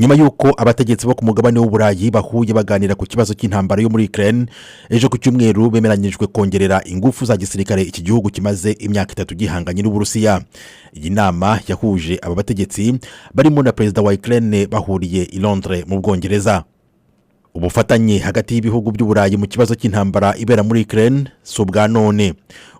Nyuma y'uko abategetsi bo ku mugabane w'Uburayi bahuye baganira ku kibazo cy'intambara yo muri Ukraine, ejo ku cyumweru bemeranyijwe kongerera ingufu za gisirikare iki gihugu kimaze imyaka 3 gihanganye n'Uburusiya. Iyi nama yahuje aba bategetsi barimo na perezida wa Ukraine bahuriye i Londres mu Bwongereza. Ubufatanye hagati y'ibihugu by'Uburayi mu kibazo cy'intambara ibera muri Ukraine si ubwa none.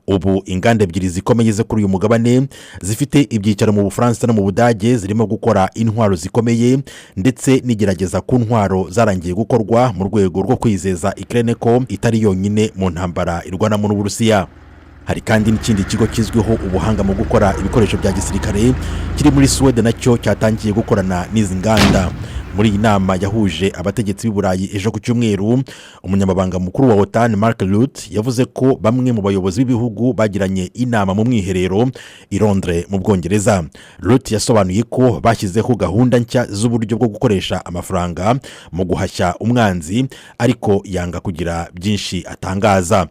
Ubu inganda ebyiri zikomeye zo kuri uyu mugabane zifite ibyicaro mu Bufaransa no mu Budage zirimo gukora intwaro zikomeye ndetse n'igerageza ku ntwaro zarangiye gukorwa mu rwego rwo kwizeza Ukraine ko itari yonyine mu ntambara irwanamo n'Uburusiya. Hari kandi n'ikindi kigo kizwiho ubuhanga mu gukora ibikoresho bya gisirikare kiri muri Suwede, nacyo cyatangiye gukorana n'izi nganda. Muri iyi nama yahuje abategetsi b'i Burayi ejo ku cyumweru, umunyamabanga mukuru wa OTAN, Mark Rutte, yavuze ko bamwe mu bayobozi b'ibihugu bagiranye inama mu mwiherero i Londres mu Bwongereza. Rutte yasobanuye ko bashyizeho gahunda nshya z'uburyo bwo gukoresha amafaranga mu guhashya umwanzi, ariko yanga kugira byinshi atangaza.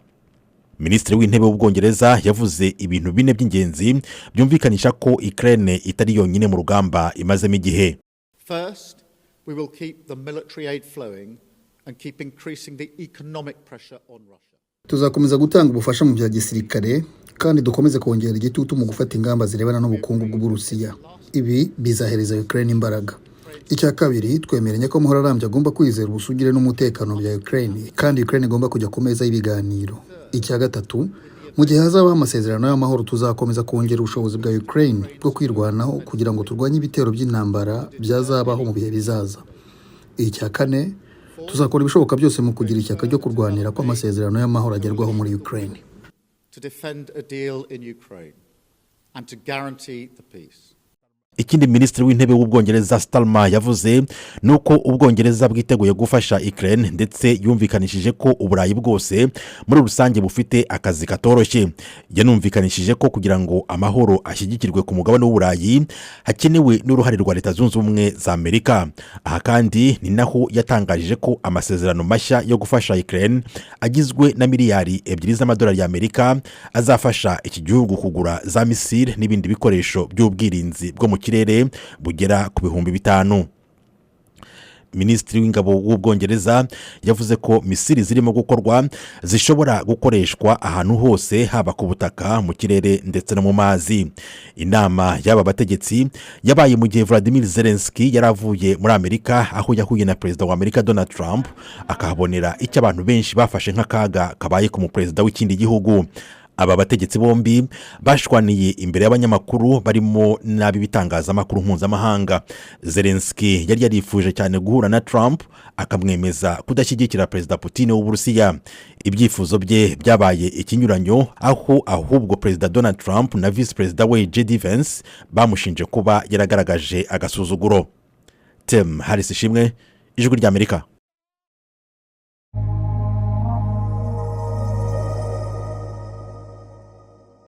Minisitiri w'Intebe w'Ubwongereza yavuze ibintu bine by'ingenzi byumvikanisha ko Ukraine itari yonyine mu rugamba imazemo igihe. First, we will keep the military aid flowing and keep increasing the economic pressure on Russia. Tuzakomeza gutanga ubufasha mu bya gisirikare kandi dukomeze kongera igitutu mu gufata ingamba zirebana n'ubukungu bw'Uburusiya. Ibi bizahereza Ukraine imbaraga. Icya kabiri, twemeranya ko amahoro arambye agomba kwizera ubusugire n'umutekano bya Ukraine, kandi Ukraine igomba kujya ku meza y'ibiganiro. Icya gatatu, mu gihe hazabaho amasezerano y'amahoro, tuzakomeza kongera ubushobozi bwa Ukraine bwo kwirwanaho kugira ngo turwanye ibitero by'intambara byazabaho mu bihe bizaza. Icya kane, tuzakora ibishoboka byose mu kugira ishyaka ryo kurwanira ko amasezerano y'amahoro agerwaho muri Ukraine. To defend a deal in Ukraine and to guarantee the peace. Ikindi Minisitiri w'Intebe w'Ubwongereza, Starmer, yavuze ni uko Ubwongereza bwiteguye gufasha Ukraine, ndetse yumvikanishije ko Uburayi bwose muri rusange bufite akazi katoroshye. Yanumvikanishije ko kugira ngo amahoro ashyigikirwe ku mugabane w'Uburayi hakenewe n'uruhare rwa Leta Zunze Ubumwe za Amerika. Aha kandi ni naho yatangarije ko amasezerano mashya yo gufasha Ukraine agizwe na miliyari 2 z'amadolari y'Amerika azafasha iki gihugu kugura za misile n'ibindi bikoresho by'ubwirinzi bwo mu kirere bugera ku 5000. Minisitiri w'Ingabo w'Ubwongereza yavuze ko misile zirimo gukorwa zishobora gukoreshwa ahantu hose, haba ku butaka, mu kirere ndetse no mu mazi. Inama y'aba bategetsi yabaye mu gihe Vladimir Zelensky yari avuye muri Amerika, aho yahuye na Perezida wa Amerika, Donald Trump, akahabonera icyo abantu benshi bafashe nk'akaga kabaye ku muperezida w'ikindi gihugu. Aba bategetsi bombi bashwaniye imbere y'abanyamakuru barimo n'ab'ibitangazamakuru mpuzamahanga. Zelensky yari yarifuje cyane guhura na Trump akamwemeza kudashyigikira Perezida Putin w'Uburusiya. Ibyifuzo bye byabaye ikinyuranyo, aho ahubwo Perezida Donald Trump na Visi Perezida we, JD Vance, bamushinje kuba yaragaragaje agasuzuguro. Tem Harris Ishimwe, Ijwi ry'Amerika.